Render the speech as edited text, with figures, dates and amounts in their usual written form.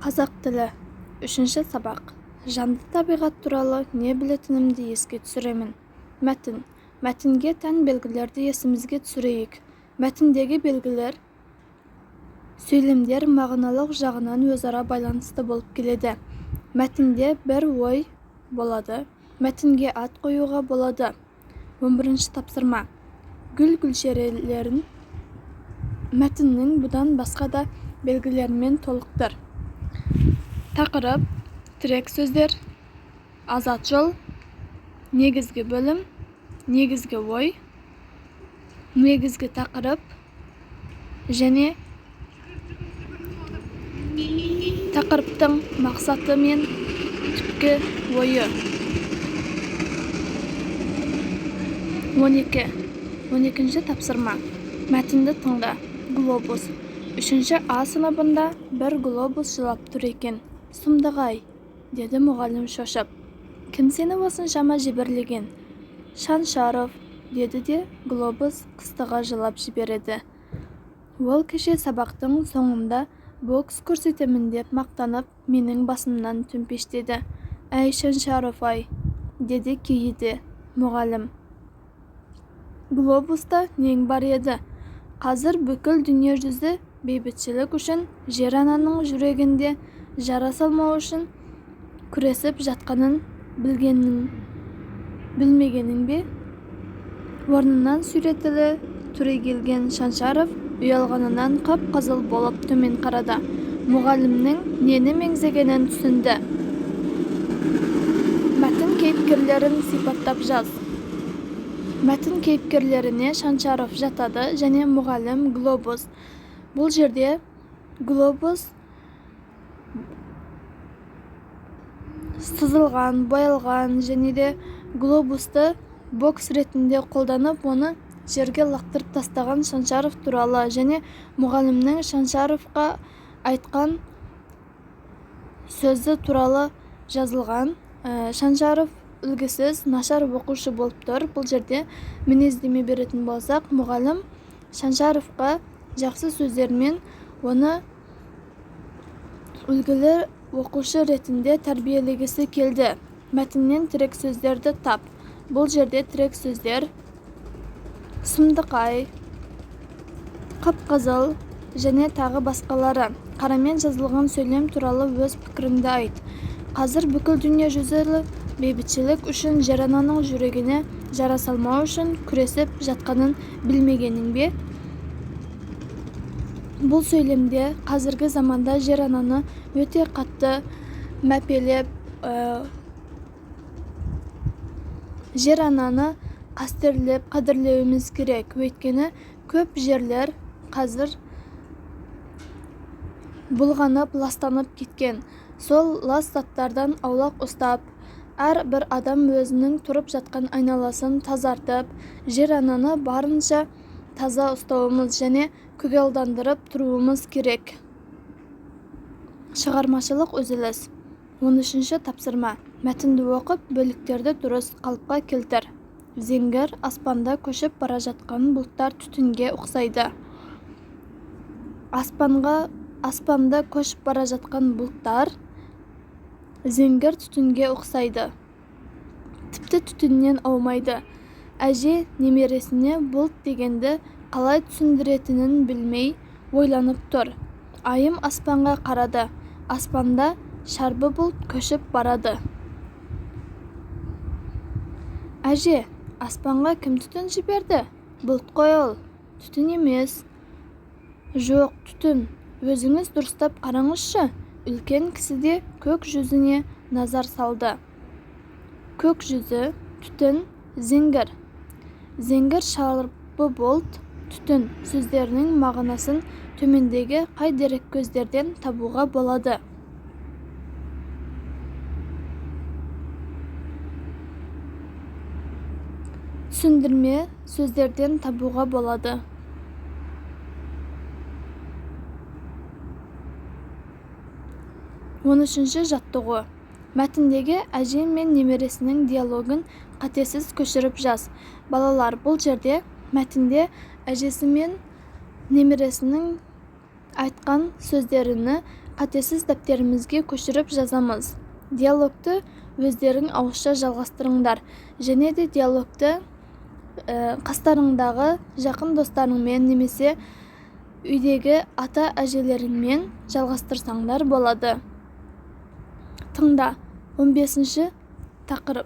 Қазақ тілі. Үшінші сабақ. Жанды табиғат туралы не білетінімді еске түсіремін. Мәтін. Мәтінге тән белгілерді есімізге түсірейік. Мәтіндегі белгілер сөйлемдер мағыналық жағынан өзара байланысты болып келеді. Мәтінде бір ой болады. Мәтінге ат қоюға болады. 11-ші тапсырма. Гүл гүлшараларын мәтіннің бұдан басқа да белгілерімен толықтыр. Тақырып, тірек сөздер, азат жол, негізгі бөлім, негізгі ой, негізгі тақырып және тақырыптың мақсаты мен түпкі ойы. 12. 12-ші тапсырма. Мәтінді тыңда. Глобус. 3-ші А сыныбында бір глобус жылап тұр екен. Сұмдық-ай, деді мұғалім шошып. Кім сені осыншама жебірлеген? Шаншаров, деді де глобус қыстыға жылап жібереді. Ол кеше сабақтың соңында бокс көрсетемін деп мақтанып, менің басымнан төмпештеді. Әй, Шаншаров-ай, деді кейіді мұғалім. Глобуста нең бар еді? Қазір бүкіл дүние жүзі бейбітшілік үшін, жер-ананың жүрегінде жара салмау үшін күресіп жатқанын білмегенің бе? Орнынан сүйретіле түрегелген Шаншаров ұялғанынан қып-қызыл болып төмен қарады. Мұғалімнің нені меңзегенін түсінді. Мәтін кейіпкерлерін сипаттап жаз. Мәтін кейіпкерлеріне Шаншаров жатады және мұғалім, глобус. Бұл жерде глобус сызылған, боялған және де глобусты бокс ретінде қолданып, оны жерге лақтырып тастаған Шаншаров туралы және мұғалімнің Шаншаровқа айтқан сөзі туралы жазылған. Шаншаров үлгісіз, нашар оқушы болып тұр. Бұл жерде мінездеме беретін болсақ, мұғалім Шаншаровқа жақсы сөздермен оны үлгілі оқушы ретінде тәрбиелегісі келді. Мәтіннен тірек сөздерді тап. Бұл жерде тірек сөздер сұмдықай, қып-қызыл және тағы басқалары. Қарамен жазылған сөйлем туралы өз пікіріңді айт. Қазір бүкіл дүние жүзі бейбітшілік үшін, жер-ананың жүрегіне жара салмау үшін күресіп жатқанын білмегенің бе? Бұл сөйлемде қазіргі заманда жер-ананы өте қатты мәпелеп, жер-ананы қастерлеп, қадірлеуіміз керек. Өйткені көп жерлер қазір бұлғанып, ластанып кеткен. Сол лас заттардан аулақ ұстап, әр бір адам өзінің тұрып жатқан айналасын тазартып, жер-ананы барынша таза ұстауымыз және көгалдандырып тұруымыз керек. Шығармашылық үзіліс. 13-ші тапсырма. Мәтінді оқып, бөліктерді дұрыс қалыпқа келтір. Зеңгір аспанда көшіп бара жатқан бұлттар түтінге ұқсайды. Аспанда көшіп бара жатқан бұлттар зеңгір түтінге ұқсайды. Тіпті түтіннен аумайды. Әже немересіне бұлт дегенді қалай түсіндіретінін білмей ойланып тұр. Айым аспанға қарады. Аспанда шарбы бұлт көшіп барады. Әже, аспанға кім түтін жіберді? Бұлт қой ол, түтін емес. Жоқ, түтін. Өзіңіз дұрыстап қараңызшы. Үлкен кісі де көк жүзіне назар салды. Көк жүзі, түтін, зеңгір. Зеңгір, шарбы бұлт, түтін сөздерінің мағынасын төмендегі қай дереккөздерден табуға болады? Түсіндірме сөздерден табуға болады. 13-ші жаттығу. Мәтіндегі әже мен немересінің диалогын қатесіз көшіріп жаз. Балалар, бұл жерде мәтінде әжесі мен немересінің айтқан сөздеріні Қатесіз дәптерімізге көшіріп жазамыз. Диалогты өздерің ауызша жалғастырыңдар және де диалогты қастарыңдағы жақын достарыңмен немесе үйдегі ата әжелеріңмен жалғастырсаңдар болады. Тыңда. 15-тақырып.